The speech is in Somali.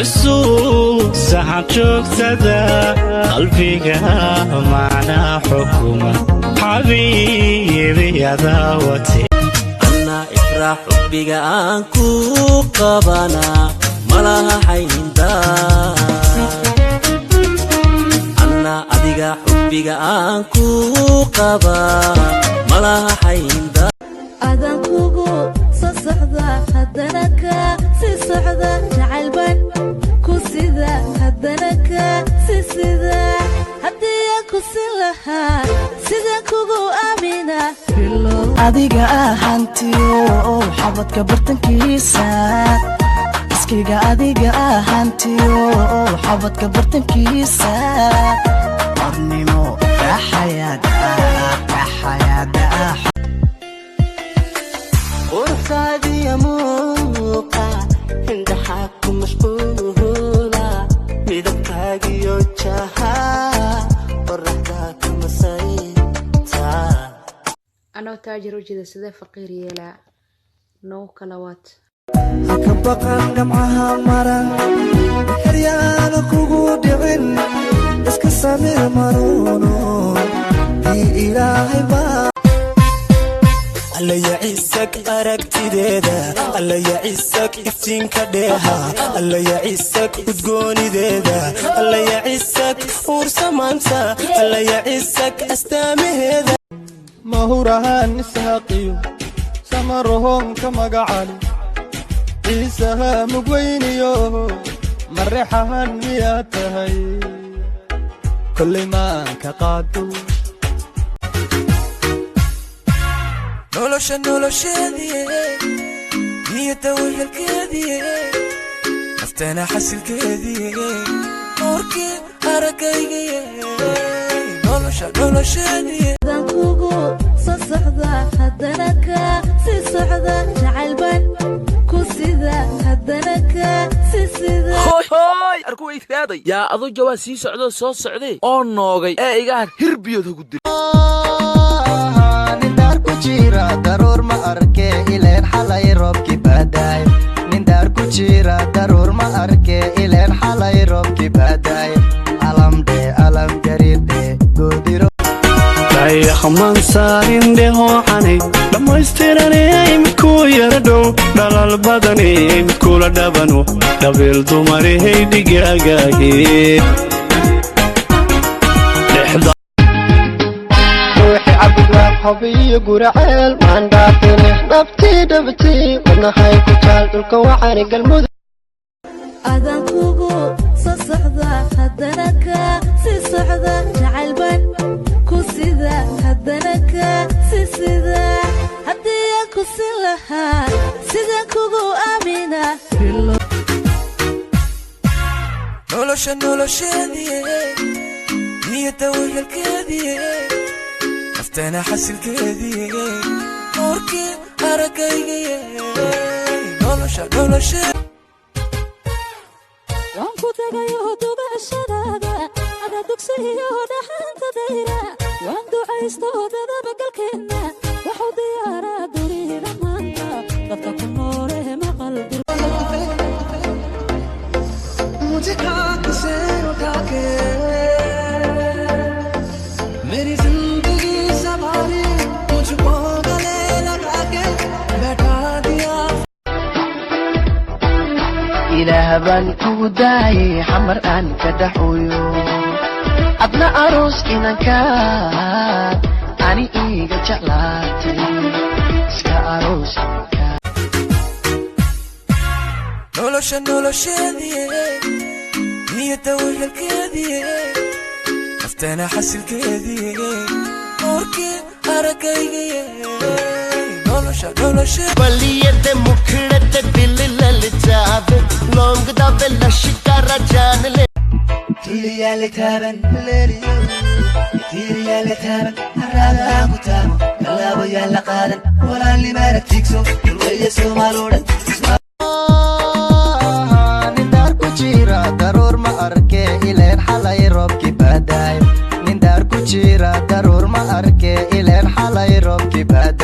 Xusuusaha joogtada qalbiga macnaa xukuma, xabiibi adaawate. Anaa Ifraax, xubbiga aan ku qabanaa malaha xayndaa. Anaa adiga xubbiga aan ku qabaa malaha xayndaa. Adan kugu soo socda, haddana ka sii socda, jacaylban ku sida, haddana ka sii sida. Haddii aan ku sin lahaa, sidaan kugu aamina. Adiga ahantiyo xabadka bartankiisa iskiga, adiga ahantiyo xabadka bartankiisa, qornimo kaxayaada. Quruxdaadiya muuqa, indhaxaa ku mashquula, midabkaagiyo jaha qoraxda ka masayta. Anoo taajir u jeeda, sidee faqiir yeelaa? Noogu kala waad. Haka baqan gamcaha maran, xeryaana kugu dhicin, iska samir maruuno ii Ilaahay baa. Allaya ciisag aragtideeda, Allaya ciisag iftiinka dheeha, Allaya ciisag udgoonideeda, Allaya ciisag uursamaanta, Allaya ciisag astaamaheeda. Mahurahaan Ishaaqiyo Samarohonka magacali, Ciisaha Mugweyniyo Mareexahan miyaad tahay? Kollay maanka qaado. Nolosha nolosheediye, niyadda wehelkeediye, naftana xasilkeediye, nuurkii araggaygaye, nolosha nolosheediye. Adan kugu soo socda, haddana ka sii socda, jacaylban ku sida, haddana ka sii sida. Hoy hoy, arku weyraaday yaa adu jawaa sii socdo, soo socday oo noogay ee iga har hirbiyood hagu dil. Nindaar ku jira daruur ma arke, ileen xalay roobki baadaay. Nindaar ku jira daruur ma arke, ileen xalay roobki baadaay. Alamdhe alam jariidhe goodiro. Dayaxman saarin dhehoocanay dhammaystiranay, midkuu yara dhow dhalal badanay, midkula dhabano dhabeel dumarhay dhigaagaahe. Ruuxi Cabudwaaq, Hobiyo, Guraceel maan dhaafine, dhabtii dhabtii wadnahay ku jaal, dhulka wacani Galmudug. Adan kugu soo socda, haddana ka sii socda, jacaylban ku sida, haddana ka sii sida. Haddii aan ku sin lahaa, sidaan kugu aamina. Nolosha nolosheediye, niyadda wehelkeediye, naftana xasilkeediye, nuurkii araggaygaye, nolosha noloshee. Waan ku tagayo dugashadaada, adaa dugsiyo dhaxanta dayra. Waan ducaysto dadabagalkeenna, waxuu diyaaraa dunida maanta dadka ku noole maqal. मुझे खाक से उठा के मेरी जिंदगी संवारी, मुझको गले लगा के बैठा दिया। Ilaah baan kugu daayay Xamar aan ka dhaxuyo, adna aroos inankaad ani iiga jeclaatay, iska aroos. Nolosha nolosheediye, niyadda wehelkeediye, naftana xasilkeediye, nuurkii araggaygaye, nolosha noloshee. ਬਲੀਏ ਦੇ ਮੁਖੜੇ ਤੇ ਦਿਲ ਲਲਚਾਵੇ, ਲੌਂਗ ਦਾ ਵੇ ਲਸ਼ਕਾਰਾ ਜਾਨ ਲੈ। Tulliyaale taaban tiiriyaale taaban, haraada ku taamo, tallaabo yaa la qaadan, walaalnimaana tiigso, dulweeye Soomaaloo dhan. Nindaar ku jira daruur ma arke, ileen xalay roobki baadaay. Nindaar ku jira daruur ma arke, ileen xalay roobki baadaay.